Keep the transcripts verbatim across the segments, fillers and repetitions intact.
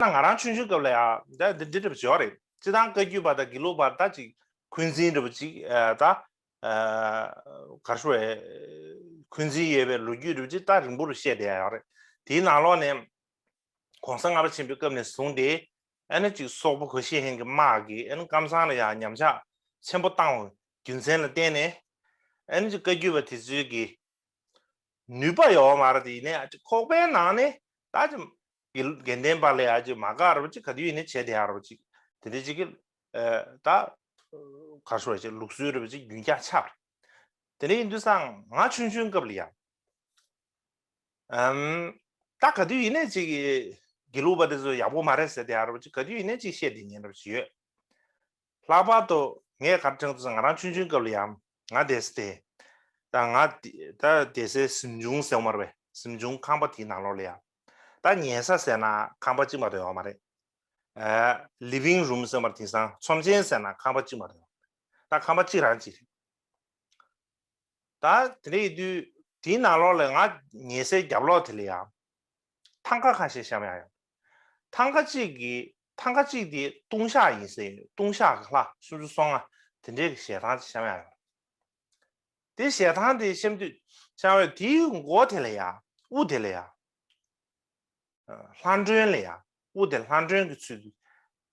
ན་ང་རང་ཆུང་ཆུང་སྐབས་ལ་ཡང་ད་འདི་འདི་འདྲ་བྱས་ཡོད་རེད། སྤྱིར་བཏང་བཀའ་བརྒྱུད་པ་དང་དགེ་ལུགས་པ་ད་ཅིག་འཁོན་འཛིན་འདྲ་བོ་ཅིག་ད་ག་རེ་ཞུ་དགོས་རེད། འཁོན་འཛིན་ཡོད་པའི་ལོ་རྒྱུས་འདྲ་བོ་ཅིག་ད་རིང་པོ་རུ་བཤད་བསྡད་ཡོད་རེད། དེའི་ནང་ལོགས་ནས་གོང་ས་ལྔ་པ་ཆེན་པོའི་སྐབས་ནས་བཟུང་སྟེ་ཨ་ནི་ཅིག་སོག་པོ་གོ་ཤེས་ཧན་གྱི་དམག་གིས་ཨ་ནི་ཀམ་ཚང་ལ་ཡང་ཉམས་ཆག་ཆེན་པོ་བཏང་བའི་རྒྱུ་མཚན་ལ་བརྟེན་ནས་ཨ་ནི་ཅིག་བཀའ་བརྒྱུད་པ་དེ་ཚོའི་གི་ནུས་པ་ཡོད་མ་རེད་དེ། ཡིན་ནའི་ཁོག་པའི་ནང་ནས་ད་ཅིག་དགེ་དགེ་ལྡན་པ་ལ་ཡ་ཅིག་མ་དགའ་རོ་ཅིག་ག་དུས་ཡིན་ནའི་བྱས་བསྡད་ཡ་རོ་ཅིག་དེ་འདྲ་ཅིག་གི་ད་ག་རེ་ཞུ་དགོས་རེད། ལུགས་སྲོལ་རེད་པ་ཅིག་རྒྱུན་འཁྱག་ཆགས་རེད། དེ་འདྲ་ཡིན་དུས་སང་ང་ཆུང་ཆུང་སྐབས་ལ་ཡ་ཨམ་ད་ག་དུས་ཡིན་ནའི་ཅིག་དགེ་ལུགས་པ་དེ་ཚོ་ཡག་པོ་མ་རེད་ཟེར་བསྡད་ཡ་རོ་ཅིག་ག་དུས་ཡིན་ནའི་ཅིག་བཤད་བསྡད་མཁན་རོ་ཅིག་ཡོད། ལྷག་པར་དུ་ངས་ག་རེ་དྲན་འདུག་ཟེར་ན། ང་རང་ཆུང་ཆུང་སྐབས་ལ་ཡང་ང་བསྡད་ས་དེ་ད་ང་ད་བསྡད་སའི་གཟིམ་ཆུང་ཟེར་བ་མ་རེད་པས། གཟིམ་ཆུང་ཁང་པ་དེའི་ནང་ལོགས་ལ་ཡང་ད་ཉལ་ས་ཟེར་ན་ཁང་པ་གཅིག་མ་གཏོགས་ཡོད་མ་རེད། ཨ་ལི་ཝིང་རུམ་ཟེར་བ་དེང་སང་ཚོམས་ཆེན་ཟེར་ན་ཁང་པ་གཅིག་མ་གཏོགས་ཡོད་མ་རེད། ད་ཁང་པ་གཅིག་རང་གཅིག་རེད། ད་དེ་འདྲ་ཡིན་དུས་དེའི་ནང་ལོགས་ལ་ང་ཉལ་སའི་རྒྱབ་ལོགས་དེ་ལ་ཡང་ཐང་ཀ་ཁ་ཤས་བཤམས་ཡ་ཡོད། ཐང་ཀ་གཅིག་གི་ཐང་ཀ་གཅིག་དེ་ལྟུང་བཤགས་ཡིན་ཟེར་ཡོད། ལྟུང་བཤགས་ཀྱི་ལྷ་སུམ་ཅུ་སོ་ལྔ་དེ་འདྲའི་གི་ཞལ་ཐང་ཅིག་བཤམས་ཡ་ཡོད། དེ་ཞལ་ཐང་དེ་བཤམས་དུས་བཤམས་ཡོད། དེའི་མགོ་དེ་ལ་ཡང་དབུ་དེ་ལ་ཡང་ལྷ་མགྲོན་ལ་ཡང་དབུ་དེ་ལྷ་མགྲོན་གྱི་ཚུལ་དུ་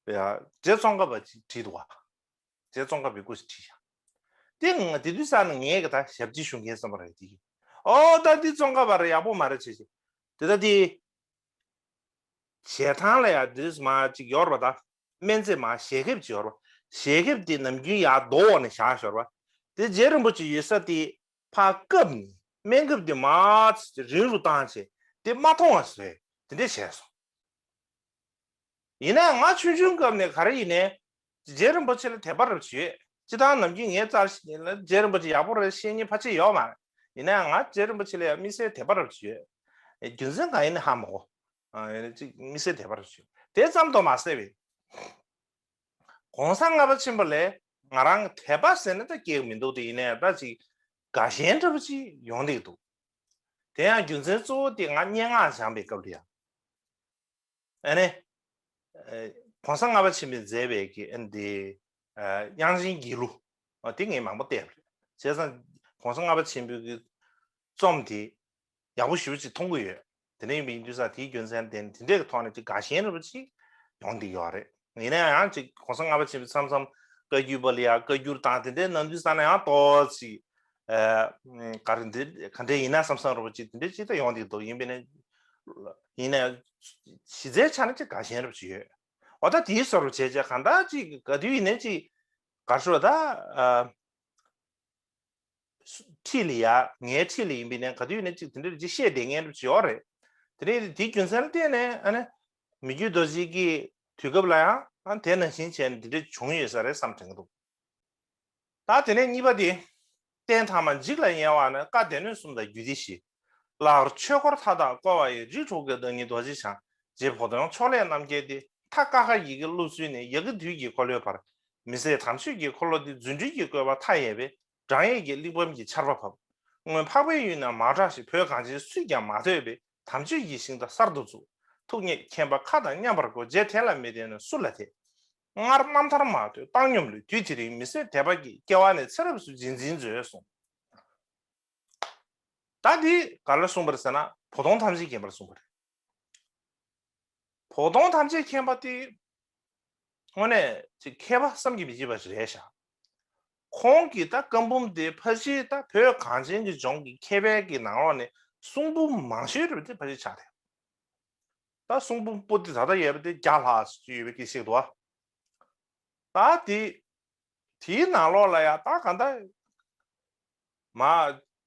རྗེ་ཙོང་ཁ་པ་ཅིག་བྲིས་འདུག་བ། རྗེ་ཙོང་ཁ་པའི་སྐུ་ཞིག་བྲིས་ཤག་དེ་ང་དེ་དུས་ས་ནས་ངས་གི་ད་ཞབས་ཕྱི་ཞུ་མཁན་བསམ་པ་རེད་དེ། ཨོ་ད་འདི་ཙོང་ཁ་པ་རེད། ཡག་པོ་མ་རེད་བྱས་བྱས། དེ་ད་དེ་ཞལ་ཐང་ལ་ཡ་དེ་དུས་མ་ཅིག་ཡོད་རེད་པ། ད་སྨན་རྫས་མ་ཞལ་ཁེབས་ཅིག་ཡོད་རེད་པ། ཞལ་ཁེབས་དེ་ནམ་རྒྱུན་ཡར་རྡོ་འོག་ནས་བཞག་ཞོར་བ། དེ་རྗེ་རིན་པོ་ཆེ་ཡོད་ས་དེ་ཕར་བཀབ་ནས་སྨན་ཁབ་དེ་མར་རིང་རུ་བཏང་བྱས་དེ་མ་མཐོང་བ་བཟོས། དེ་འདྲས་བྱས་སོང་། ཡིན་ནའང་ང་ཆུང་ཆུང་སྐབས་ནས་ག་རེ་ཡིན་ནའི་རྗེ་རིན་པོ་ཆེ་ལ་དད་པ་རབ་ཅིག་ཡོད། སྤྱིར་བཏང་ནམ་རྒྱུན་ངའི་རྩར་ཞིག་ཡིན་ལ་རྗེ་རིན་པོ་ཆེ་ཡག་པོ་རེད་བཤད་མཁན་ཕལ་ཆེར་ཡོད་མ་རེད། ཡིན་ནའང་ང་རྗེ་རིན་པོ་ཆེ་ལ་ཡང་དམིགས་བསལ་དད་པ་རབ་ཅིག་ཡོད། རྒྱུ་མཚན་གང་ཡིན་ནའི་ཧ་མ་གོ། ཨ་ཡིན་ན་ཅིག་དམིགས་བསལ་དད་པ་རབ་ཅིག་ཡོད། དེ་ཙམ་དུ་མ་ཟད་པའི་གོང་ས་ལྔ་པ་ཆེན་པོ་ལ་ང་རང་དད་པ་ཟེར་ན་ད་སྐྱེ་གི་མི་འདུག་དེ་ཡིན་ནའི་ད་ཅིག་དགའ་ཞེན་འདྲ་པོ་ཅིག་ཡོང་བསྡད་ཀྱི་འདུག་དེ་ཡང་རྒྱུ་མཚན་གཙོ་བོ་དེ་ང་སྙན་ངག་སྦྱངས་པའི་སྐབས་ལ་ཡང་། ཨ་ནི། ཨ་གོང་ས་ལྔ་པ་ཆེན་པོས་མཛད་པའི་གི་ཨ་ནི་དེ་ཨ་དབྱངས་ཅན་དགེ་ལུགས་ཨ་དེ་ངས་མང་པོ་བལྟས་པ་རེད། བྱས་ཙང་གོང་ས་ལྔ་པ་ཆེན་པོའི་གི་རྩོམ་དེ་ཡག་པོ་ཞེ་པོ་ཅིག་མཐོང་གི་ཡོད། དེ་འདྲ་ཡིན་པ་ཡིན་དུས་ཙང་དེའི་རྒྱུ་མཚན་དེ་ནི་དེ་འདྲའི་གི་ཐོག་ནས་ཅིག་དགའ་ཞེན་འདྲ་པོ་ཅིག་ཡོང་བསྡད་ཡོད་རེད། ཡིན་ན་ཡང་ཅིག་གོང་ས་ལྔ་པ་ཆེན་པོས་མཚམས་མཚམས་བཀའ་བརྒྱུད་པ་ལ་ཡང་བཀའ་བསྒྱུར་དང་དེ་འདྲའི་གནང་དུས་ཙང་ན་ཡང་ཏོག་ཙམ་ཨ་ག་རེ་འདི་ག་འདྲ་ཡིན་ན་བསམ་བསམ་འདྲ་པོ་ཅིག་དེ་འདྲ་ཅིག་ད་ཡོང་བསྡད་འདུག་ཡིན་པས་ན་ཡིན་ན་ཡང་གཞི་རྩའི་ཆ་ནས་ཅིག་དགའ་ཞེན་འདྲ་པོ་ཅིག་ཡོད། འོ་ད་དེའི་བཟོ་འདྲ་བྱས་བྱས་གང་ལྟར་ཅིག་ག་དུས་ཡིན་ནའི་ཅིག་ག་རེ་ཞུ་ད་ཨ། འཁྲིས་ལ་ཡ་ངའི་འཁྲིས་ལ་ཡིན་པས་ན་ག་དུས་ཡིན་ན་ཅིག་དེ་འདྲ་ཅིག་བཤད་བསྡད་མཁན་འདྲ་ཅིག་ཡོད་རེད། དེ་ནས་དེའི་རྒྱུ་མཚན་ལ་བརྟེན་ནས་ཨ་ནི་མི་བསྐྱོད་རྡོ་རྗེ་གི་དུས་སྐབས་ལ་ཡང་ཨ་དེ་ནང་བཞིན་བྱས་ནས་དེ་འདྲ་བྱུང་ཡོད་ས་རེད་བསམ་དྲན་གྱི་འདུག་ད་དེ་ནས་གཉིས་པ་དེ། རྟེན་ཐ་མ་འཇིག་ལ་ཉེ་བ་ནི་བཀའ་སྡེ་སྣོད་གསུམ་དང་རྒྱུད་སྡེ་བཞི། བླ་གར་ཆོས་འཁོར་མཐའ་དག་བསྐོར་བ་ཡི། རིགས་དྲུག་གི་བདག་ཉིད་རྡོ་རྗེ་འཆང་། རྗེ་བོ་དོན་ཕྱོགས་ལས་རྣམ་རྒྱལ་ཏེ། མཐའ་ཀ་ཁ་ཡི་གེ་བློ་ཚུལ་ནི། ཡ་གི་དུས་ཀྱི་འཁོར་ལོའི་བར། མི་ཟད་དམ་ཆོས་ཀྱི་འཁོར་ལོ་འདི། རྫུ་འཕྲུལ་གྱི་བཀོད་པ་མཐའ་ཡས་པའི། བགྲང་ཡས་ཀྱི་གླེགས་བམ་གྱི་ཆར་པ་ཕབ། སྔོན་འཕགས་པའི་ཡུལ་ན་མ་གྲགས་ཤིང་། བོད་གངས་ཅན་སུས་ཀྱང་མ་ཐོས་པའི། དམ་ཆོས་ཀྱི་ཞིང་དང་གསར་དུ་བཙུགས། ཐུགས་མཉེས་མཁྱེན་པ་མཁའ་དང་མཉམ་པར་བསྐོར། རྗེ་དེ་ལ་མི་བརྟེན་ན་སུ་ལ་དད། སྔར་རྣམ་ཐར་མ་ཐོས་བཏང་སྙོམས་ལུས། དུས་དེ་རིང་མི་ཟད་དད་པ་གྱིས། སྐྱེ་བ་ནས་ཚེ་རབས་སུ་རྗེས་འཛིན་མཛོད་གསུངས། ད་འདི་ག་ལ་གསུངས་པ་རེད་ཟེར་ན་བོ་དོང་ཐམས་ཅད་མཁྱེན་པར་གསུངས་པ་རེད། བོ་དོང་ཐམས་ཅད་མཁྱེན་པ་དེ་དངོས་གནས་ཅིག་མཁས་པ་བསམ་གྱིས་མི་ཁྱབ་པ་ཞིག་རེད་ཤག་ཁོང་གིས་ད་བཀའ་འབུམ་དེ་ཕལ་ཆེར་ད་བོད་གངས་ཅན་གྱི་ལྗོངས་ཀྱི་མཁས་པའི་གི་ནང་ལོགས་ནས་གསུང་འབུམ་མང་ཤོས་རེད་པ་དེ་ཕལ་ཆེར་ཆགས་རེད། ད་གསུང་འབུམ་པོ་ཏི་ད་ལྟ་ཡོད་པ་དེ་བརྒྱ་ལྷག་ཅིག་ཡོད་པའི་སྐད་ཆ་ཞིག་འདུག་ཨ། ད་དེ་དེའི་ནང་ལོགས་ལ་ཡ་ད་གང་ལྟར་མ་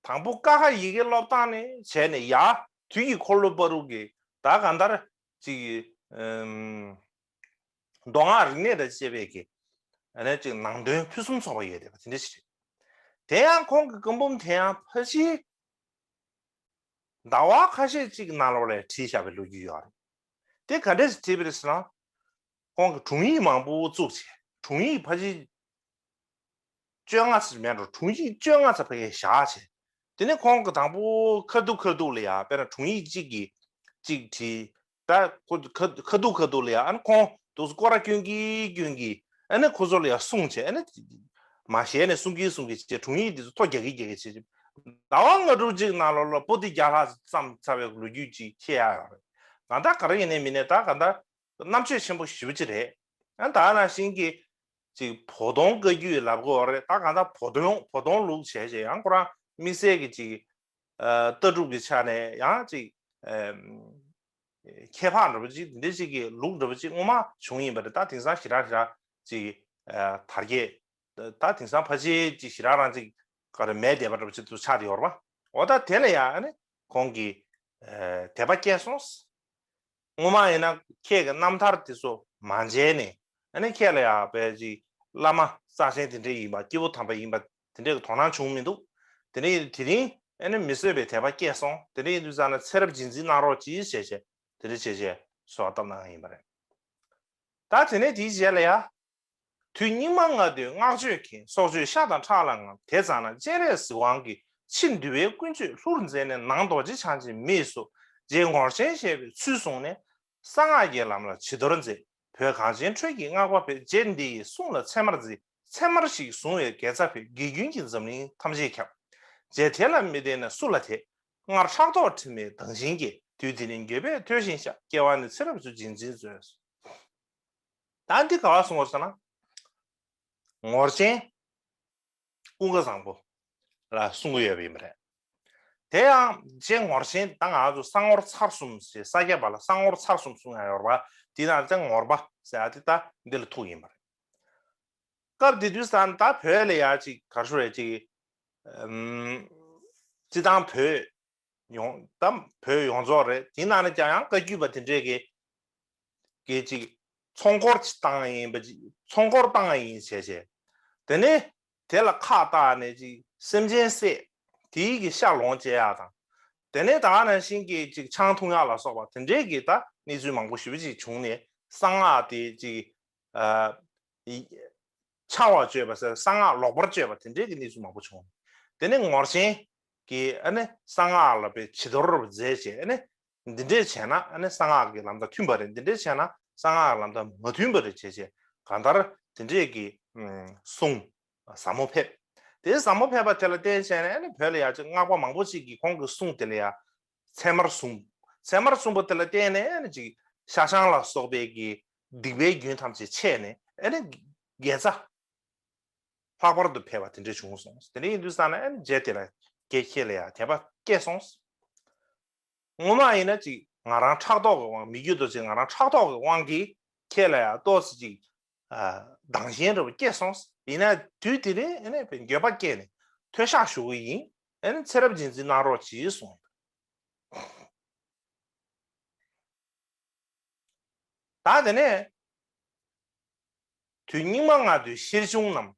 དང་པོ་ཀ་ཁ་ཡི་གེ་སློབ་སྟངས་ནས་བྱས་ནས་ཡ་དུས་ཀྱི་འཁོར་ལོ་བར་དུ་གི་ད་གང་ལྟར་ཅིག་ཨམ་མདོ་སྔགས་རིག་གནས་དང་བཅས་པའི་གི་ཨ་ནི་ཅིག་ནང་དོན་ཕུན་སུམ་ཚོགས་པ་ཡོད་བསྡད་པ་དེ་འདྲ་ཞིག་རེད། དེ་ཡང་ཁོང་གི་བཀའ་འབུམ་དེ་ཡང་ཕལ་ཆེར་ཟླ་བ་ཁ་ཤས་ཅིག་ནང་ལོགས་ལ་བྲིས་བཞག་པའི་ལོ་རྒྱུས་ཡོད་རེད། དེ་ག་འདྲས་བྲིས་པ་རེད་ཟེར་ན། ཁོང་གིས་དྲུང་ཡིག་མང་པོ་བཙུགས་བྱས། དྲུང་ཡིག་ཕལ་ཆེར་བཅོ་ལྔ་ཙམ་མེད་འགྲོ། དྲུང་ཡིག་བཅོ་ལྔ་ཙམ་ཕ་གིར་བཞག་བྱས། དེ་ནས་ཁོང་གིས་དང་པོ་ཁ་ཐུག་ཁ་ཐུག་ལ་ཡ་དཔེར་ན་དྲུང་ཡིག་གཅིག་གིས་གཅིག་བྲིས། ད་ཁོ་ཁ་ཁ་ཐུག་ཁ་ཐུག་ལ་ཡ་ཨ་ནི་ཁོང་དུ་སྐོར་ར་སྐྱོན་གྱིས་སྐྱོན་གྱིས་ཨ་ནི་ཁོ་ཚོ་ལ་ཡ་སྲུང་བྱས། ཨ་ནི་མ་ཞལ་ནས་སྲུང་གིས་སྲུང་གིས་བྱས། དྲུང་ཡིག་དེ་ཚོ་ཐོ་རྒྱག་གིས་རྒྱག་གིས་བྱས། ཟླ་བ་ལྔ་དྲུག་ཅིག་ནང་ལོགས་ལ་པོ་ཏི་བརྒྱ་ལྷག་ཙམ་ཚར་བའི་ལོ་རྒྱུས་ཅིག་ཤེས་ཡ་ཡོད་རེད། གང་ལྟར་ག་རེ་ཡིན་ནའི་མིན་ནའི་ད་གང་ལྟར་རྣམ་དཔྱོད་ཆེན་པོ་ཞེ་པོ་ཅིག་རེད། ཨ་ད་ནང་བཞིན་གྱི་ཅིག་བོ་དོང་བཀའ་བརྒྱུད་ལབ་དགོས་རེད། ད་གང་ལྟར་བོ་དོང་བོ་དོང་ལུགས་བྱས་བྱས་ཡང་ཁོ་རང་དམིགས་བསལ་གྱི་ཅིག་ཨ་ལྟ་གྲུབ་ཀྱི་ཆ་ནས་ཡང་ཅིག་ཨ་ཁྱད་འཕགས་འདྲ་པོ་ཅིག་འདི་འདྲ་ཅིག་གི་ལུགས་འདྲ་པོ་ཅིག་སྔོན་མ་བྱུང་ཡིན་པ་རེད། ད་དེང་སང་ཞེ་དྲག་ཞེ་དྲག་ཅིག་ཨ་དར་རྒྱས་ད་དེང་སང་ཕལ་ཆེར་ཅིག་ཞེ་དྲག་རང་ཅིག་ག་རེ་མེད་བསྡད་པ་འདྲ་པོ་ཅིག་ཏུ་ཆགས་བསྡད་ཡོད་རེད་པ། འོ་ད་དེ་ལ་ཡང་ཨ་ནི་ཁོང་གིས་ཨ་དད་པ་སྐྱེས་སོང་། སྔོན་མ་ཡིན་ན་ཁྱེད་ཀྱི་རྣམ་ཐར་དེ་ཚོ་མ་མཇལ་ནས་ཨ་ནི་ཁྱེད་ལ་ཡང་བས་ཅིག་བླ་མ་རྩ་ཆེན་དེ་འདྲས་ཡིན་པ། སྐྱེས་བུ་དམ་པ་ཡིན་པ་དེ་འདྲས་ཀྱི་དོ་སྣང་བྱུང་མི་འདུག། དེ་འདྲས་དེ་རིང་ཨ་ནི་མི་བཟོད་པའི་དད་པ་སྐྱེས་སོང་། དེ་འདྲས་ཡིན་དུས་ཙང་ན་ཚེ་རབས་རྗེས་འཛིན་གནང་རོགས་གྱིས་ཞེས་བྱས་དེ་འདྲས་བྱས་བྱས་གསོལ་བ་བཏབ་གནང་ཡིན་པ་རེད། ད་དེ་ནས་དེའི་རྗེས་ལ་ཡ། དུས་སྙིགས་མ་ལྔ་བདོའི་བསྔགས་བརྗོད་ཀྱིས། སྲོག་གཅོད་ཤ་དང་ཁྲག་ལ་རྔམ། དེ་ཙམ་ན་སྤྱན་རས་གཟིགས་དབང་གིས། ཕྱི་འདུལ་བའི་ཀུན་སྤྱོད་ལྷུར་མཛད་ནས། ནང་རྡོ་རྗེ་འཆང་ཆེན་མི་ཡི་གཟུགས། རྗེ་ངོར་ཆེན་ཞེས་པའི་ཚུལ་བཟུང་ནས། གསང་སྔགས་ཀྱི་ལམ་ལ་བྱི་དོར་མཛད། བོད་གངས་ཅན་ཁྲོད་ཀྱི་སྔགས་པ་ཕེབས། རྗེ་འདི་ཡི་གསུང་ལ་ཚད་མར་བརྩི། ཚད་མར་ཞིག་བཟུང་བའི་དགེ་རྩ་ཕེབས། དགེ་རྒྱུན་གྱིས་འཛམ་གླིང་ཐམས་ཅད་ཁྱབ། རྗེ་དེ་ལ་མི་བརྟེན་ན་སུ་ལ་དད། སྔར་ཕྲག་དོག་དྲི་མའི་མདངས་ཤིང་སྐྱེས། དུས་དེ་ནས་འགྱོད་པས་མཐོལ་ཞིང་བཤགས། སྐྱེ་བ་ནི་ཚེ་རབས་ཚུལ་བཞིན་འཛིན་མཛོད། ད་འདི་ག་བ་གསུང་བར་ཟེར་ན། ངོར་ཆེན་ཀུན་དགའ་བཟང་པོ་ལ་གསུང་གི་ཡོད་པ་ཡིན་པ་རེད། དེ་ཡང་རྗེ་ངོར་ཆེན་ད་ང་ཚོ་གསང་ངོར་ཚར་གསུམ་ཞེས་ས་སྐྱ་པ་ལ་གསང་ངོར་ཚར་གསུམ་གསུང་ཡ་ཡོད་རེད་པ། དེ་ནང་ཚན་ངོར་པ་ཟེར་ཡ་དེ་ད་འདི་ལ་ཐུག་ཡིན་པ་རེད། སྐབས་དེ་དུས་ཙང་ད་བོད་ལ་ཡ་ཅིག་ག་རེ་ཞུ་རེད་ཅིག་ཨམ་སྤྱི་བཏང་བོད་ཡོངས་ད་བོད་ཡོངས་རྫོགས་རེད། དེ་ནང་ནས་ཀྱང་ཡང་བཀའ་བརྒྱུད་པ་དེ་འདྲས་ཀྱི་གི་ཅིག་ཚོགས་འཁོར་ཅིག་བཏང་ཡིན་པ་ཅིག་ཚོགས་འཁོར་བཏང་ཡིན་བྱས་བྱས། དེ་ནས་དེ་ལ་ཁག་བཏགས་ནས་ཅིག་སེམས་ཅན་བསད། དེའི་གི་ཤ་ལོངས་སྤྱད་ཡག་དང་། དེ་ནས་ད་ག་ནང་བཞིན་གྱི་ཅིག་ཆང་འཐུང་ཡག་ལ་སོགས་པ་དེ་འདྲས་ཀྱི་ད་གནས་ཚུལ་མང་པོ་ཞེ་པོ་ཅིག་བྱུང་ནས་གསང་སྔགས་དེ་ཅིག་ཨ་ཆག་པར་སྤྱོད་པ་ཟེར། གསང་སྔགས་ལོག་པར་སྤྱོད་པ་དེ་འདྲས་ཀྱི་གནས་ཚུལ་མང་པོ་བྱུང་། དེ་ནས་ངོར་ཆེན་གྱིས་ཨ་ནི་གསང་སྔགས་ལ་བས་བྱི་དོར་མཛད་བྱས། ཨ་ནི་འདི་འདྲས་བྱས་ན་ཨ་ནི་གསང་སྔགས་ཀྱི་ལམ་དང་མཐུན་པ་རེད། འདི་འདྲས་བྱས་ན་གསང་སྔགས་ལམ་དང་མ་མཐུན་པ་རེད་བྱས་བྱས། གང་ལྟར་དེ་འདྲས་ཀྱི་ཨུམ་གསུང་ཟབ་མོ་ཕེབས། དེ་ཟབ་མོ་ཕེབས་པ་དེ་ལ་བརྟེན་བྱས་ནས་ཨ་ནི་བོད་ལ་ཡ་ཅིག་སྔགས་པ་མང་པོ་ཅིག་གིས་ཁོང་གི་གསུང་དེ་ལ་ཡ་ཚད་མར་བཟུང་། ཚད་མར་བཟུང་པ་དེ་ལ་བརྟེན་ནས་ཨ་ནི་ཅིག་ཤ་ཆང་ལ་སོགས་པའི་གི་སྡིག་པའི་རྒྱུན་ཐམས་ཅད་ཆད་ནས་ཨ་ནི་དགེ་རྩ་ལྷག་པར་དུ་འཕེལ་བ་དེ་འདྲ་བྱུང་སོང་། དེ་འདྲ་ཡིན་དུས་ཙང་ན་ཨ་ནི་རྗེ་དེ་ལ་སྐྱེ་ཁྱེད་ལ་ཡང་དད་པ་སྐྱེས་སོང་། སྔོན་མ་ཡིན་ན་ཅིག་ང་རང་ཕྲག་དོག་གི་དབང་མི་རྒྱུད་དུ་ཅིག་ང་རང་ཕྲག་དོག་གི་དབང་གིས་ཁྱེད་ལ་ཡང་ཏོག་ཙམ་ཅིག་ཨ་སྡང་ཞེན་འདྲ་བོ་སྐྱེས་སོང་། ཡིན་ན་དུས་དེ་རིང་ཨ་ནི་འགྱོད་པ་སྐྱེས་ནས་མཐོལ་བཤགས་ཞུ་གི་ཡིན། ཨ་ནི་ཚེ་རབས་རྗེས་འཛིན་གནང་རོགས་གྱིས་གསུངས། ད་དེ་ནས་དུས་སྙིགས་མ་ལྔ་བདོའི་ཤེར་གཞུང་རྣམས།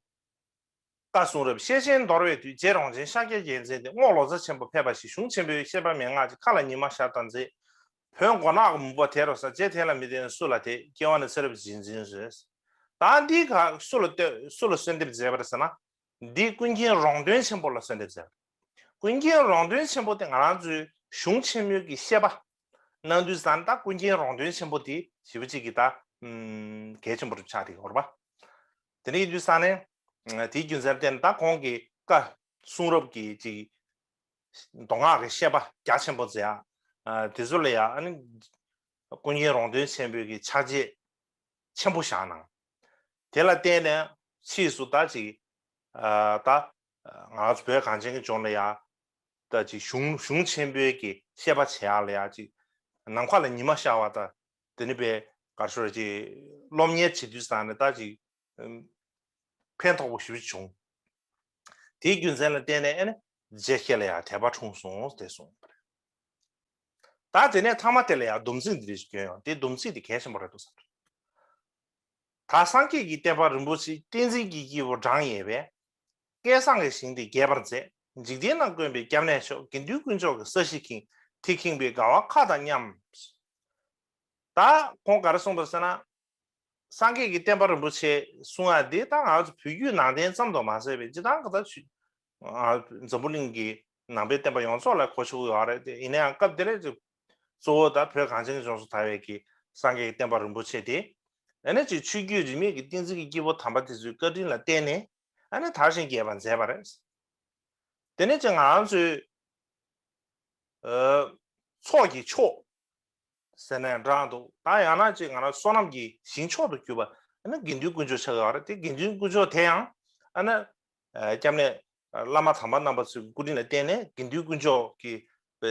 བཀའ་གསུང་རབ་ཤེར་ཕྱིན་འདོར་བའི་དུས། རྗེ་རོང་ཆེན་ཤཱཀྱའི་རྒྱལ་མཚན་དེ། རྔོག་ལོ་ཙཱ་ཆེན་པོ་ཕེབས་པ་ཞིག། གཞུང་ཆེན་པོའི་བཤད་པ་མན་ངག་ཅིག། མཁའ་ལ་ཉི་མ་ཤར་དང་མཛད། བོད་མགོ་ནག་གི་མུན་པ་དེ་རུ་ས། རྗེ་དེ་ལ་མི་བརྟེན་སུ་ལ་དད། སྐྱེ་བ་ནི་ཚེ་རབས་རྗེས་འཛིན་བཟོད། ད་འདི་ག་སུ་ལ་ལྟོས་སུ་ལ་གསོལ་འདེབས་མཛད་པ་རེད་ཟེར་ན། འདི་ཀུན་མཁྱེན་རོང་སྟོན་ཆེན་པོ་ལ་གསོལ་འདེབས་མཛད་པ། ཀུན་མཁྱེན་རོང་སྟོན་ཆེན་པོ་དེ་ང་རང་ཚོའི་གཞུང་ཆེན་མོའི་གི་བཤད་པ་གནང་དུས་ཙང་ད་ཀུན་མཁྱེན་རོང་སྟོན་ཆེན་པོ་དེ་ཞེ་པོ་ཅིག་གི་ད་གལ་ཆེན་པོ་རུ་ཆགས་དེ་ཡོད་རེད་པ། དེ་འདྲ་ཡིན་དུས་ཙང་ནས་དེའི་རྒྱུ་མཚན་བརྟེན་ད་ཁོང་གི་བཀའ་གསུང་རབ་ཀྱི་ཅིག་མདོ་སྔགས་ཀྱི་བཤད་པ་རྒྱ་ཆེན་པོ་མཛད་ཡ། དེ་ཚོ་ལ་ཡ་ཨ་ནི་ཀུན་མཁྱེན་རོང་སྟོན་ཆེན་པོའི་གི་ཕྱག་རྗེས་ཆེན་པོ་བཞག་གནང་། དེ་ལ་བརྟེན་ནས་ཕྱིས་སུ་ད་ཅིག་ཨ་ད་ང་ཚོ་བོད་གངས་ཅན་གྱི་ལྗོངས་ལ་ཡ་ད་ཅིག་གཞུང་གཞུང་ཆེན་པོའི་གི་བཤད་པ་བྱེད་ཡག་ལ་ཡ་ཅིག་ནམ་མཁའ་ལ་ཉི་མ་ཤར་བ་དང་དེ་ནི་པའི་ག་རེ་ཞུ་རེད་ཅིག་སློབ་གཉེར་བྱེད་དུས་ཙང་ནས་ད་ཅིག་ཕན་ཐོགས་པོ་ཞེ་པོ་བྱུང་། དེའི་རྒྱུ་མཚན་ལ་བརྟེན་ནས་ཨ་ནི་རྗེ་ཁྱེད་ལ་ཡང་དད་པ་འཁྲུངས་སོང་དེ་གསུངས་པ་རེད། ད་དེ་ནས་ཐ་མ་དེ་ལ་ཡང་སྡོམ་ཚིག་འདི་རེ་ཞིག་བསྐྱོན་ཡོང་། དེ་སྡོམ་ཚིག་དེ་གལ་ཆེན་པོ་རེད་འདུག་བསམ། ད་སངས་རྒྱས་ཀྱི་བསྟན་པ་རིན་པོ་ཆེ་བསྟན་འཛིན་གྱི་སྐྱེས་བུ་བགྲང་ཡས་པས། བསྐལ་བཟང་གི་ཞིང་འདི་རྒྱས་པར་མཛད། འཇིག་རྟེན་ན་དཀོན་པའི་སྐྱབས་གནས་མཆོག་དགེ་འདུན་དཀོན་མཆོག་གི་ས་གཞི་ཁེངས། དེ་ཁེངས་པའི་དགའ་བ་མཁའ་དང་མཉམ། ད་ཁོང་ག་རེ་གསུངས་པ་ཟེར་ན། སངས་རྒྱས་ཀྱི་བསྟན་པ་རིན་པོ་ཆེ་གསུང་ཡ་འདི་ད་ང་ཚོ་བོད་བརྒྱུད་ནང་བསྟན་ཙམ་དུ་མ་ཟད་པའི་སྤྱི་བཏང་གི་ད་ཆུ་ང་འཛམ་བུ་གླིང་གི་ནང་པའི་བསྟན་པ་ཡོངས་རྫོགས་ལ་གོ་ཆོད་ཀྱི་ཡོད་རེད་དེ། ཡིན་ན་ཡང་སྐབས་དེ་ལས་ཅིག་ གཙོ་བོ་ད་བོད་གངས་ཅན་གྱི་ལྗོངས་སུ་དར་བའི་གི་སངས་རྒྱས་ཀྱི་བསྟན་པ་རིན་པོ་ཆེ་དེ། ཨ་ནི་ཅིག་ཆོས་བརྒྱུད་རིས་མེད་ཀྱི་བསྟན་འཛིན་གྱི་སྐྱེས་བུ་དམ་པ་དེ་ཚོའི་བཀའ་དྲིན་ལ་བརྟེན་ནས་ཨ་ནི་དར་ཞིང་རྒྱས་པར་མཛད་པ་རེད། དེ་ནས་ཅིག་ང་རང་ཚོའི་ཚོགས་ཀྱི་མཆོག་ཟེར་ནས་འདྲ་འདུག་ད་ཡང་ན་ཅིག་ང་རང་བསོད་ནམས་ཀྱི་ཞིང་མཆོག་ཏུ་གྱུར་པ་ཨ་ནི་དགེ་འདུན་དཀོན་མཆོག་ཆགས་ཡོད་རེད། དེ་དགེ་འདུན་དཀོན་མཆོག་དེ་ཡང་ཨ་ནི་སྐྱབས་གནས་བླ་མ་དམ་པ་རྣམ་པ་ཚོའི་སྐུ་དྲིན་ལ་བརྟེན་ནས་དགེ་འདུན་དཀོན་མཆོག་གི་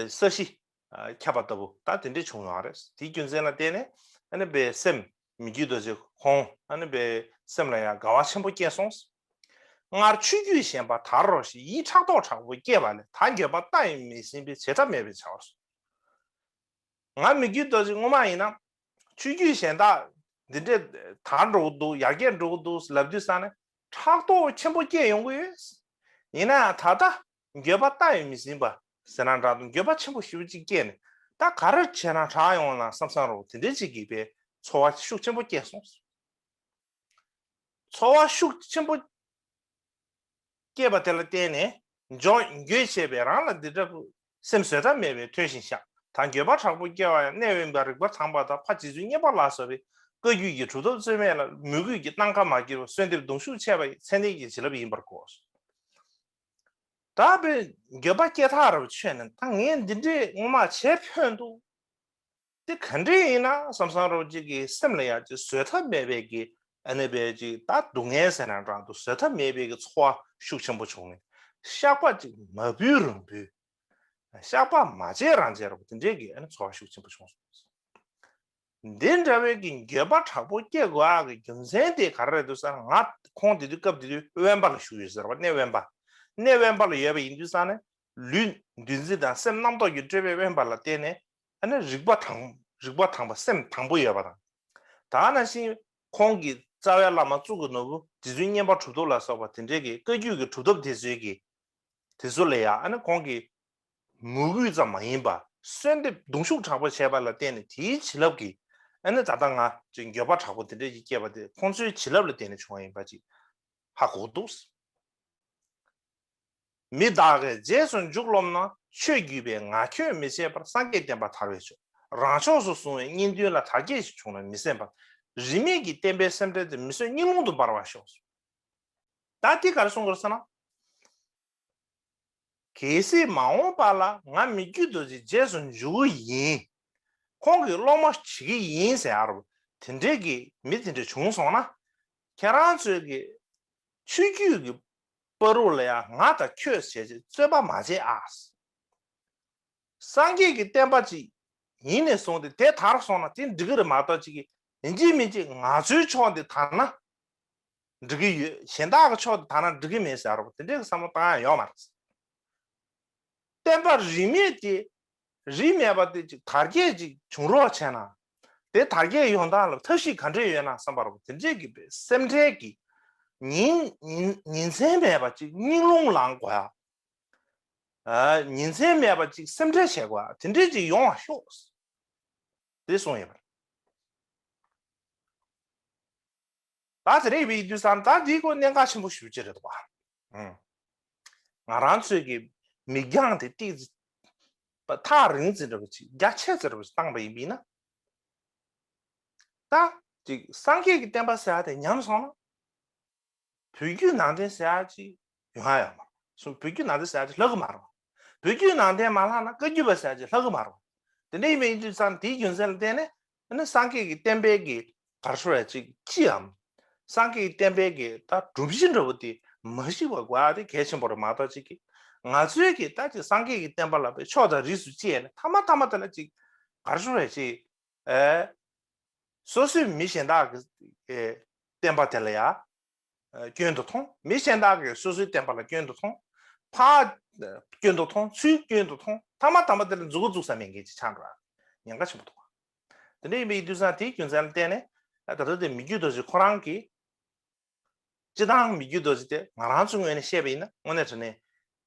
ས་གཞི་ཁྱབ་པ་ལྟ་བུ་ད་དེ་འདྲས་བྱུང་ཡོད་རེད། དེའི་རྒྱུ་མཚན་ལ་བརྟེན་ནས་ཨ་ནི་པའི་སེམས་མི་བསྐྱོད་རྡོ་རྗེ་ཁོང་ཨ་ནི་པའི་སེམས་ལ་ཡང་དགའ་བ་ཆེན་པོ་སྐྱེས་སོང་། སྔར་ཆོས་བརྒྱུད་བཞེངས་པ་དར་རོ་ཞེས་ཡིད་ཕྲག་དོག་དྲག་པོ་སྐྱེས་པ་ལས་ད་འགྱོད་པ་ལྟ་ཡང་མི་ཟིན་པའི་བྱེ་བྲག་མེད་པའི་བྱ་བར་སོང་། ང་མི་བསྐྱོད་རྡོ་རྗེ་སྔོན་མ་ཡིན་ན་ཆོས་བརྒྱུད་གཞན་དག་འདི་འདྲས་དར་འགྲོ་གི་འདུག་ཡར་རྒྱས་འགྲོ་གི་འདུག་ལབ་དུས་ཙང་ནས་ཕྲག་དོག་ཆེན་པོ་སྐྱེས་ཡོང་གི་ཡོད། ཡིན་ན་ཡང་ད་ལྟ་འགྱོད་པ་ལྟ་ཡང་མི་ཟིན་པ་ཟེར་ན་འདྲ་འདུག་འགྱོད་པ་ཆེན་པོ་ཞེ་པོ་ཅིག་སྐྱེས་ནས་ད་ག་རེ་བྱས་ན་དྲག་ཡོང་ན་བསམ་བསམ་རོ་དེ་འདྲས་ཅིག་གིས་པའི་ཚོར་བ་ཤུགས་ཆེན་པོ་སྐྱེས་སོང་། ཚོར་བ་ཤུགས་ཆེན་པོ་སྐྱེས་པ་དེ་ལ་བརྟེན་ནས་འཇོག་འགྱོད་བྱས་པས་རང་ལ་འདི་འདྲ་བུ་སེམས་བཟོད་ཐབས་མེད་པའི་མཐོལ་ཞིང་བཤགས། ད་འགྱོད་པ་དྲག་པོ་སྐྱེ་བ་ཡང་གནས་དབེན་པ་རིག་པ་དྭངས་པ་དང་ཕ་རྗེ་བཙུན་མཉན་པ་ལ་སོགས་པའི་བཀའ་བརྒྱུད་ཀྱི་གྲུབ་ཐོབ་རྩོད་མེད་ལ་མོས་གུས་ཀྱི་སྣང་ཁ་མ་སྐྱེ་བར་གསོལ་འདེབས་གདུང་ཤུགས་ཆེ་བ་ཡི་ཚད་ལྡན་གྱི་བྱིན་རླབས་ཡིན་པར་གོ། ད་བས་འགྱོད་པ་སྐྱེ་ཐག་རབ་ཆོད་ནས་ད་ངས་འདི་འདྲས་སྔོན་མ་བྱས་ཕན་འདུག་དེ་ག་འདྲས་ཡིན་ན་བསམ་བསམ་རོགས་གཅིག་གི་སེམས་ལ་ཡང་ཅིག་བཟོད་ཐབས་མེད་པའི་གི་ཨ་ནི་བས་ཅིག་ད་སྡུག་བསྔལ་ཟེར་ན་འདྲ་འདུག་བཟོད་ཐབས་མེད་པའི་གི་ཚོར་བ་ཤུགས་ཆེན་པོ་བྱུང་ནས་བཤགས་པ་ཅིག་མ་འབུལ་རང་འབུལ། བཤགས་པ་མ་བྱས་རང་བྱས་རོགས་དེ་འདྲས་གི་ཨ་ནི་ཚོར་བ་ཤུགས་ཆེན་པོ་བྱུང་སོང་། འདི་འདྲ་བའི་གི་འགྱོད་པ་དྲག་པོ་སྐྱེ་དགོས་ཡག་གི་རྒྱུ་མཚན་དེ་ག་རེ་རེད་འདུག་ཟེར་ན་ང་ཁོང་དེ་དུས་སྐབས་དེ་དུས་དབེན་པ་ལ་བཞུགས་ཡོད་ཟེར་བ་གནས་དབེན་པ། གནས་དབེན་པ་ལ་ཡོད་པ་ཡིན་དུས་ཙང་ནས་ལུས་འདུ་འཛི་དང་སེམས་རྣམ་རྟོག་གི་སྤྲོས་པའི་དབེན་པ་ལ་བརྟེན་ནས་ཨ་ནི་རིག་པ་དང་རིག་པ་དྭངས་པ་སེམས་དྭངས་པོ་ཡོད་པ་དང་། ད་ནང་བཞིན་ཁོང་གི་རྩ་བའི་བླ་མ་གཙུག་གི་ནོར་བུ་རྗེ་བཙུན་མཉན་པ་གྲུབ་ཐོབ་ལ་སོགས་པ་དེ་འདྲའི་གི་བཀའ་བརྒྱུད་ཀྱི་གྲུབ་ཐོབ་དེ་ཚོའི་གི་དེ་ཚོ་ལ་ཡང་ཨ་ནི་ཁོང་གིས་མོས་གུས་ཙམ་མ་ཡིན་པར་གསོལ་འདེབས་གདུང་ཤུགས་དྲག་པོ་བྱས་པ་ལ་བརྟེན་ནས་དེའི་བྱིན་རླབས་ཀྱིས་ཨ་ནི་ད་ལྟ་ང་ཅིག་འགྱོད་པ་དྲག་པོ་དེ་འདྲས་ཀྱི་སྐྱེས་པ་དེ་ཁོང་ཚོའི་བྱིན་རླབས་ལ་བརྟེན་ནས་བྱུང་བ་ཡིན་པ་ཅིག་ཧ་གོ་འདུག་མི་བདག་གིས་རྗེས་སུ་འཇུག་རློམ་ན། ཆོས་བརྒྱུད་པས་ངག་འཁྱོལ་མི་བྱེད་པར། སངས་རྒྱས་བསྟན་པ་དར་བའི་ཕྱོགས། རང་ཕྱོགས་སུ་བཟུང་བའི་གཉེན་འདུན་ལ། དར་རྒྱས་ཤིག་བྱུང་ན་མི་སེམས་པར། རིས་མེད་ཀྱི་བསྟན་པའི་སེམས་ཁྲལ་དེ། མི་བཟོད་སྙིང་རླུང་དུ་འབར་བར་ཤོག་ད་དེ་ག་རེ་གསུང་དགོས་ཟེར་ན། གལ་སྲིད་མ་འོངས་པ་ལ་ང་མི་བསྐྱོད་རྡོ་རྗེ་རྗེས་སུ་འཇུག་གི་ཡིན། ཁོང་གི་སློབ་མ་བྱེད་ཀྱི་ཡིན་ཟེར་ཡ་རུ་དེ་འདྲས་ཀྱི་མི་དེ་འདྲས་བྱུང་སོང་ན། ཁྱེད་རང་ཚོའི་གི་ཆོས་བརྒྱུད་ཀྱི་བར་དུ་ལ་ཡང་ང་དང་ཁྱོད་ཟེར་ཅིག་རྩོད་པ་མ་བྱེད་ཨ། སངས་རྒྱས་ཀྱི་བསྟན་པ་ཅིག་ཡིན་ནས་བཟུང་སྟེ་དེ་དར་སོང་ན་དེ་འགྲིག་གི་རེད་མ་གཏོགས་ཅིག་གི་ཡིན་གཅིག་མིན་གཅིག་ང་ཚོའི་ཕྱོགས་འདི་དར་ན་འགྲིག་གི་ཡོད། གཞན་དག་གི་ཕྱོགས་འདི་དར་ན་འགྲིག་གི་མེད་ཟེར་རོ་དེ་འདྲའི་བསམ་བློ་བཏང་ཡ་ཡོད་མ་རེད། བསྟན་པ་རིས་མེད་དེ་རིས་མེད་པ་དེ་ཅིག་དར་རྒྱས་ཅིག་བྱུང་རོགས་བྱས་ན། དེ་དར་རྒྱས་ཡོང་སྟངས་ལ་ཐབས་ཤེས་ག་འདྲས་ཡོད་ན་བསམ་པ་རོ་དེ་འདྲས་ཀྱི་སེམས་ཁྲལ་གྱི་ཉིན་ཉིན་ཉིན་མཚན་མེད་པ་ཅིག་སྙིང་རླུང་ལངས་དགོས་ཡ། ཉིན་མཚན་མེད་པ་ཅིག་སེམས་ཁྲལ་བྱེད་དགོས་དེ་འདྲས་ཅིག་ཡོང་བ་ཤོག་དེ་གསུངས་ཡོད་པ་རེད། ད་དེ་རེད་བའི་དུས་སང་ད་འདིའི་སྐོར་གནད་འགག་ཆེན་པོ་ཞེ་པོ་ཅིག་རེད་འདུག་བ། ང་རང་ཚོས་ཀྱི་མིག་རྒྱང་དེ་ཏིག་ཐག་རིང་ཙམ་འདྲ་པོ་ཅིག་རྒྱ་ཆེ་ཙམ་འདྲ་པོ་ཅིག་བཏང་པ་ཡིན་པས་ན། ད་ཅིག་སངས་རྒྱས་ཀྱི་བསྟན་པ་ཟེར་ཡ་དེ་ཉམས་སོང་ན། བོད་བརྒྱུད་ནང་བསྟན་ཟེར་ཡ་ཅིག་ཡོང་ཡ་ཡོད་མ་རེད། སོ་བོད་བརྒྱུད་ནང་བསྟན་ཟེར་ཡ་ཅིག་ལྷག་གི་མ་རེད། བོད་བརྒྱུད་ནང་བསྟན་མ་ལྷག་ན་བཀའ་བརྒྱུད་པ་ཟེར་ཡ་ཅིག་ལྷག་གི་མ་རེད། དེ་འདྲ་ཡིན་པའི་དུས་ཙང་དེའི་རྒྱུ་མཚན་ལ་བརྟེན་ནས་ཨ་ནི་སངས་རྒྱས་ཀྱི་བསྟན་པའི་གི་གར་ཤོར་ཡ་ཅིག་ཅིའམ། སངས་རྒྱས་ཀྱི་བསྟན་པའི་གི་ད་སྒྲུབ་གཞི་འདྲ་བོ་དེ་མ་ཤི་བ་དགོས་ཡ་དེ་གལ་ཆེན་པོ་རེད་མ་གཏོགས་ཅིག་གི་ང་ཚོའི་གི་ད་ཅིག་སངས་རྒྱས་ཀྱི་བསྟན་པ་ལ་བའི་ཕྱོགས་དང་རིས་སུ་བཅད་ནས་ཐ་མ་ཐ་མ་དེ་ལ་ཅིག་གར་ཤོར་ཡ་ཅིག་ཨེ། སོ་སོའི་མི་གཞན་དག་གི་བསྟན་པ་དེ་ལ་ཡ་སྐྱོན་དུ་མཐོང་། མི་གཞན་དག་གིས་སོ་སོའི་བསྟན་པ་ལ་སྐྱོན་དུ་མཐོང་། ཕར་སྐྱོན་དུ་མཐོང་། ཚུར་སྐྱོན་དུ་མཐོང་། ཐ་མ་ཐ་མ་དེ་ལ་མཛུ་གུ་བཙུགས་ས་མེད་མཁན་ཅིག་ཆགས་འགྲོ་ཉེན་ཁ་ཆེན་པོ་འདུག་དེ་འདྲ་ཡིན་པའི་དུས་ཙང་དེའི་རྒྱུ་མཚན་ལ་བརྟེན་ནས་ད་ལྟ་དེ་མི་བསྐྱོད་རྡོ་རྗེ་ཁོ་རང་གིས། སྤྱི་བཏང་མི་བསྐྱོད་རྡོ་རྗེ་དེ་ང་རང་ཚོའི་ངོས་ནས་བཤད་པ་ཡིན་ན་དངོས་གནས་དྲང་གནས་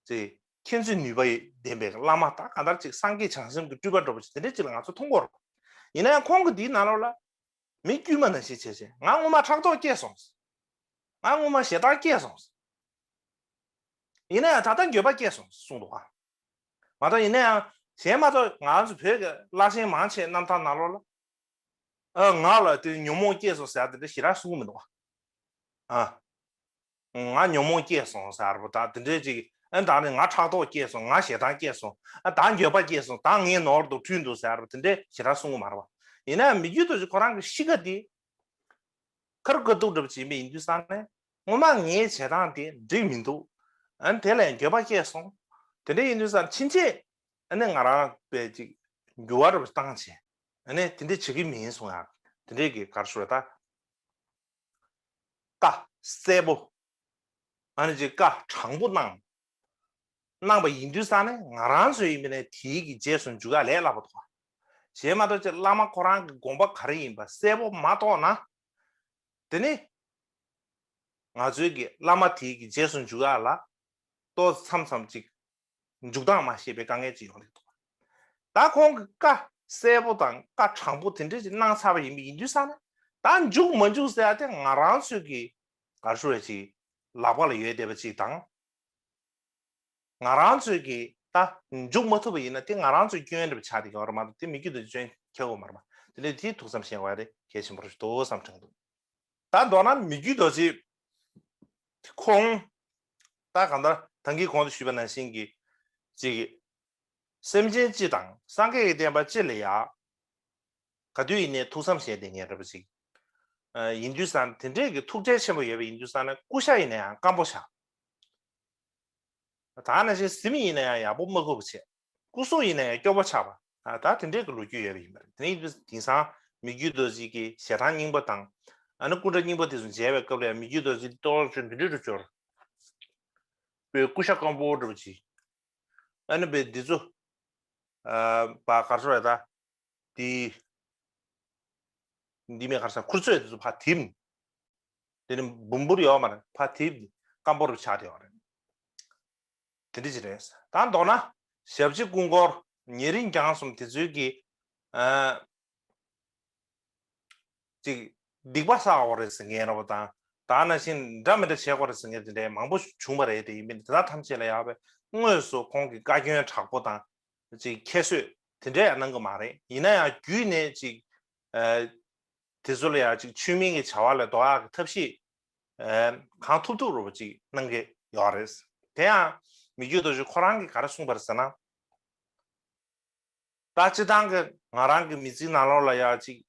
ཅིག་མཁྱེན་བརྩེ་ནུས་པ་ལྡན་པའི་བླ་མ་དང་གང་ལྟར་ཅིག་སངས་རྒྱས་བྱང་སེམས་ཀྱི་སྤྲུལ་པ་འདྲ་པོ་ཅིག་དེ་འདྲས་ཅིག་ལ་ང་ཚོ་མཐོང་གི་ཡོད་རེད། ཡིན་ན་ཡང་ཁོང་གིས་འདིའི་ནང་ལོགས་ལ་མི་དཀྱུས་མ་ནང་བཞིན་བྱས་བྱས་ང་སྔོན་མ་ཕྲག་དོག་སྐྱེས་སོང་། ང་སྔོན་མ་ཞེ་སྡང་སྐྱེས་སོང་། ཡིན་ན་ཡང་ད་ལྟ་འགྱོད་པ་སྐྱེས་སོང་གསུངས་འདུག་ག་མ་གཏོགས་ཡིན་ན་ཡང་ གཞན་མ་གཏོགས་ང་ཚོ་བོད་ཀྱི་བླ་ཆེན་མང་ཆེ་རྣམ་ཐར་ནང་ལོགས་ལ། ཨ། ང་ལ་དེ་ཉོན་མོངས་སྐྱེས་སོང་ཟེར་ཡ་དེ་འདྲ་ཞེ་དྲག་གསུང་གི་མི་འདུག་ཨ། ང་ཉོན་མོངས་སྐྱེས་སོང་ཟེར་བ་དང་དེ་འདྲའི་ཅིག་ཨ། ད་ནི་ང་ཕྲག་དོག་སྐྱེས་སོང་། ང་ཞེ་སྡང་སྐྱེས་སོང་། ཨ། ད་འགྱོད་པ་སྐྱེས་སོང་། ད་ངའི་ནོར་དུ་འཁྲུལ་འདུག་ཟེར་བ་དེ་འདྲའི་ཞེ་དྲག་གསུང་གི་མ་རེད་པ། ཡིན་ན་ཡང་མི་བསྐྱོད་རྡོ་རྗེ་ཁོ་རང་གི་གཤིས་ཀ་དེ། ཁར་དགའ་སྡུག་འདྲ་པོ་ཅིག་ཡིན་པ་ཡིན་དུས་ཙང་ནས། སྔོན་མ་ངའི་བྱེད་སྟངས་དེ་འགྲིག་མི་འདུག་ཨ་ནི་དེ་ལས་འགྱོད་པ་སྐྱེས་སོང་། དེ་འདྲ་ཡིན་དུས་ཙང་ཕྱིན་ཆད་ཨ་ནི་ང་རང་པའི་ཅིག་འགྱུར་བ་འདྲ་པོ་བཏང་བྱས། ཨ་ནི་དེ་འདྲ་བྱེད་ཀྱི་མིན་གསུང་ཡག་དེ་འདྲའི་གི་གར་ཞུ་བ་ད། བཀའ་གསལ་པོ། ཨ་ནི་ཅིག་བཀའ་དྲང་པོ་གནང་། གནང་བ་ཡིན་དུས་ཙང་ནས་ང་རང་ཚོའི་ཡིན་པ་ནས་དེའི་གི་རྗེས་སུ་འཇུག་ཡ་ལས་སླ་པོ་འདུག་གཞན་མ་གཏོགས་ཅིག་བླ་མ་ཁོ་རང་གི་དགོངས་པ་ག་རེ་ཡིན་པ་གསལ་པོ་མ་རྟོགས་ན། དེ་ནི་ང་ཚོའི་གི་བླ་མ་དེའི་གི་རྗེས་སུ་འཇུག་ཡ་ལ་ཏོག་ཙམ་མཚམས་ཅིག་འཇུག་སྟངས་མ་ཤེས་པའི་དཀའ་ངལ་ཅིག་ཡོང་གི་འདུག་ད་ཁོང་གི་བཀའ་གསལ་པོ་དང་བཀའ་དྲང་པོ་དེ་འདྲ་ཅིག་གནང་ཚར་བ་ཡིན་པ་ཡིན་དུས་ཙང་ནས། ད་འཇུག་མ་འཇུག་ཟེར་ཡ་དེ་ང་རང་ཚོའི་གི་ག་རེ་ཞུ་བ་ཅིག་ལག་པ་ལ་ཡོད་བསྡད་པ་ཅིག་དང་། ང་རང་ཚོས་ཀྱིས་ད་འཇུག་མ་ཐུབ་པ་ཡིན་ན་དེ་ང་རང་ཚོའི་སྐྱོན་འདྲ་པོ་ཆགས་བསྡད་ཀྱི་ཡོད་རེད་མ་གཏོགས་དེ་མི་རྒྱུད་དུ་སྐྱོན་ཁྱེར་དགོས་མ་རེད་པ། དེ་འདྲའི་དེའི་ཐུགས་བསམ་བཞེས་དགོས་ཡ་དེ་གལ་ཆེན་པོ་རེད་འདུག་བསམ་དྲན་འདུག་ད་མདོར་ན་མི་རྒྱུད་རྡོ་རྗེ་ཁོང་ད་གང་ལྟར་ད་གིན་གོང་དུ་ཞུས་པ་ནང་བཞིན་གྱི་ཅིག་སེམས་ཅན་སྤྱི་དང་སངས་རྒྱས་ཀྱི་བསྟན་པ་སྤྱི་ལ་ཡ་ག་དུས་ཡིན་ནའི་ཐུགས་བསམ་བཞེས་བསྡད་མཁན་འདྲ་པོ་ཅིག་ཡིན་དུས་ཙང་དེ་འདྲའི་གི་ཐུགས་ཁྲལ་ཆེན་པོ་ཡོད་པ་ཡིན་དུས་ཙང་ན་སྐུ་ཤ་ཡིན་ན་ཡང་སྐམ་པོ་བཞག་ད་ནང་བཞིན་གཟིམ་ཡིན་ན་ཡང་ཡག་པོ་མ་ཁུག་པ་བྱས། སྐུ་གཟུགས་ཡིན་ན་ཡང་སྐྱོ་པོ་ཆགས་པ། ད་དེ་འདྲའི་གི་ལོ་རྒྱུས་ཡོད་པ་ཡིན་པ་རེད། དེ་ནས་དེང་སང་མི་རྒྱུད་རྡོ་རྗེ་གི་ཞལ་ཐང་རྙིང་པ་དང་། ཨ་ནི་སྐུ་འདྲ་རྙིང་པ་དེ་ཚོ་མཇལ་བའི་སྐབས་ལ་ཡང་མི་རྒྱུད་རྡོ་རྗེ་ཏོག་ཙམ་འདི་འདྲ་འདྲ་འབྱོར། པའི་སྐུ་ཤ་སྐམ་པོ་འདྲ་པོ་ཅིག་ཨ་ནི་པའི་འདི་ཚོ། པ་གར་སོ་རེད་ད། དེ། འདི་མེད་གར་ས་ཁུར་ཚོས་དེ་ཚོ་ཕ་དིམ། དེ་ནི་འབུམ་འབུར་ཡོད་མ་རེད་ཕ་དིམ། སྐམ་པོ་རུ་ཆགས་བསྡད་ཡོད་རེད། དེ་འདྲ་ཅིག་རེད། ད་མདོར་ན་ཞབས་ཕྱི་སྐུ་འཁོར་ཉེ་རིང་རྒྱང་གསུམ་དེ་ཚོའི་གི་ཨ། ཅིག་སྡིག་པ་བསགས་དགོས་རེད་ཟེར་མཁན་ར་བ་དང་ད་ནང་བཞིན་འདྲ་མི་འདྲ་བྱེད་དགོས་རེད་ཟེར་མཁན་དེ་འདྲའི་མང་པོ་བྱུང་བ་རེད། དེ་ཡིན་མིན་དེ་དག་ཐམས་ཅད་ལ་ཡག་པའི་དངོས་སུ་ཁོང་གི་བཀའ་བཀྱོན་དྲག་པོ་དང་ཅིག་ཁྱད་གསོད་དེ་འདྲ་ཡང་གནང་གི་མ་རེད། ཡིན་ན་ཡང་བརྒྱུད་ནས་ཅིག་དེ་ཚོ་ལ་ཡང་ཅིག་ཆོས་མིན་གྱི་བྱ་བ་ལས་ལྡོག་ཡག་གི་ཐབས་ཤེས་གང་ཐུབ་ཐུབ་ར་བ་ཅིག་གནང་གི་ཡོད་རེད། དེ་ཡང་མི་རྒྱུད་རྡོ་རྗེ་ཁོ་རང་གིས་ག་རེ་གསུངས་པ་རེད་ཟེར་ན། ད་སྤྱི་བཏང་གི་ང་རང་གི་མི་ཚེའི་ནང་ལོགས་ལ་ཡ་ཅིག་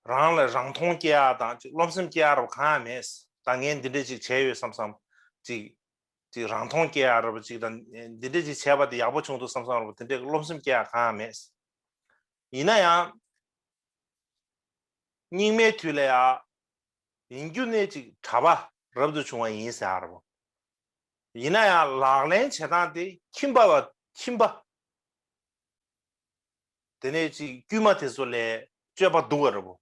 རང་ལ་རང་མཐོང་སྐྱེ་ཡ་དང་ཅིག་རློམ་སེམས་སྐྱེ་ཡ་ར་བ་གང་ཡང་མེད། ད་ངས་འདི་འདྲས་ཅིག་བྱས་ཡོད་བསམ་བསམ་ཅིག་ཅིག་རང་མཐོང་སྐྱེ་ཡ་ར་བ་ཅིག་དང་འདི་འདྲས་ཅིག་བྱས་པ་དེ་ཡག་པོ་བྱུང་འདུག་བསམ་བསམ་ར་བ་དེ་འདྲས་རློམ་སེམས་སྐྱེ་ཡ་གང་ཡང་མེད། ཡིན་ན་ཡང་། སྙིགས་མའི་དུས་ལ་ཡང་། ཡིན་རྒྱུ་ནས་ཅིག་གྲྭ་པ་རབ་ཏུ་བྱུང་བ་ཡིན་ཟེར་ཡ་ར་བ། ཡིན་ན་ཡང་ལག་ལེན་བྱེད་སྟངས་དེ་ཁྱིམ་པ་བ་ཁྱིམ་པ། དེ་ནས་ཅིག་དཀྱུས་མ་དེ་ཚོ་ལས་སྤྱོད་པ་སྡུག་ག་རེད་པོ།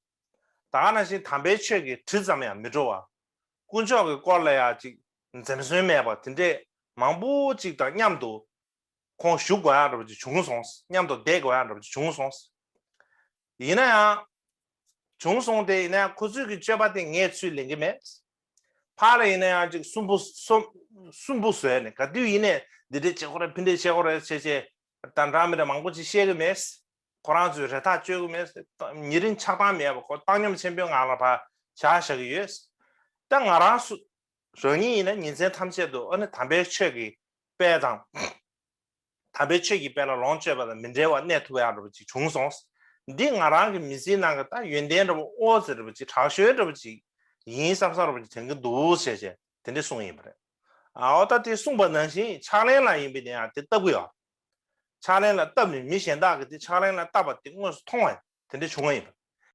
ད་ག་ནང་བཞིན་དམ་པའི་ཆོས་ཀྱི་དྲི་ཙམ་ཡང་མི་བྲོ་བ། དཀོན་མཆོག་གི་སྐོར་ལ་ཡང་ཅིག་འཛེམ་ཟོན་མེད་པ་དེ་འདྲས་མང་པོ་ཅིག་དང་མཉམ་དུ་ཁོང་བཞུགས་དགོས་ཡ་འདྲ་པོ་ཅིག་བྱུང་སོང་། མཉམ་དུ་བསྡད་དགོས་ཡ་འདྲ་པོ་ཅིག་བྱུང་སོང་། ཡིན་ན་ཡང་། བྱུང་སོང་དེ་ཡིན་ན་ཡང་ཁོ་ཚོས་ཀྱི་སྤྱོད་པ་དེ་ངས་ཚུར་ལེན་གི་མེད། ཕར་ལ་ཡིན་ན་ཡང་ཅིག་སུན་པོ་སུན་སུན་པོ་བཟོས་ནས་ག་དུས་ཡིན་ནས་འདི་འདྲས་བྱེད་དགོས་རེད་ཕི་འདྲས་བྱེད་དགོས་རེད་བྱས་བྱས། ད་འདྲ་མི་འདྲ་མང་པོ་ཅིག་བཤད་གི་མེད། ཁོ་རང་ཚོས་རེ་ཐག་གཅོད་གི་མེད། ཉེ་རིང་ཆགས་སྡང་མེད་པ་ཁོ་བཏང་སྙོམས་ཆེན་པོའི་ངང་ལ་ཕར་བཞག་བཞག་གི་ཡོད། ད་ང་རང་སུ་རང་ཉིད་ཡིན་ན་ཉིན་མཚན་ཐམས་ཅད་དུ་ཨ་ནི་དམ་པའི་ཆོས་ཀྱི་དཔལ་དང་། དམ་པའི་ཆོས་ཀྱི་དཔལ་ལ་ལོངས་སྤྱོད་པ་དང་མི་འབྲལ་བར་གནས་ཐུབ་ཡག་འདྲ་པོ་ཅིག་བྱུང་སོང་། འདི་ང་རང་གི་མི་ཚེའི་ནང་གི་ད་ཡོན་ཏན་འདྲ་པོ་ཨོ་ཙི་འདྲ་པོ་ཅིག་དྲག་ཤོས་འདྲ་པོ་ཅིག་ཡིན་བསམ་བསམ་འདྲ་པོ་ཅིག་དྲན་གྱི་འདུག་ཟེར་བྱས་དེ་འདྲ་གསུངས་ཡིན་པ་རེད། ཨའོ་ད་དེ་གསུངས་པ་ནང་བཞིན་ཕྱག་ལེན་ལ་ཡིན་པའི་དེ་ཡང་དེ་བཏབ་གི་ཡོད། ཕྱག་ལེན་ལ་བཏབ་ནས་མི་གཞན་དག་གིས་དེ་ཕྱག་ལེན་ལ་བཏབ་པ་དེ་དངོས་སུ་མཐོང་བ་དེ་འདྲ་བྱུང་བ་ཡིན་པ།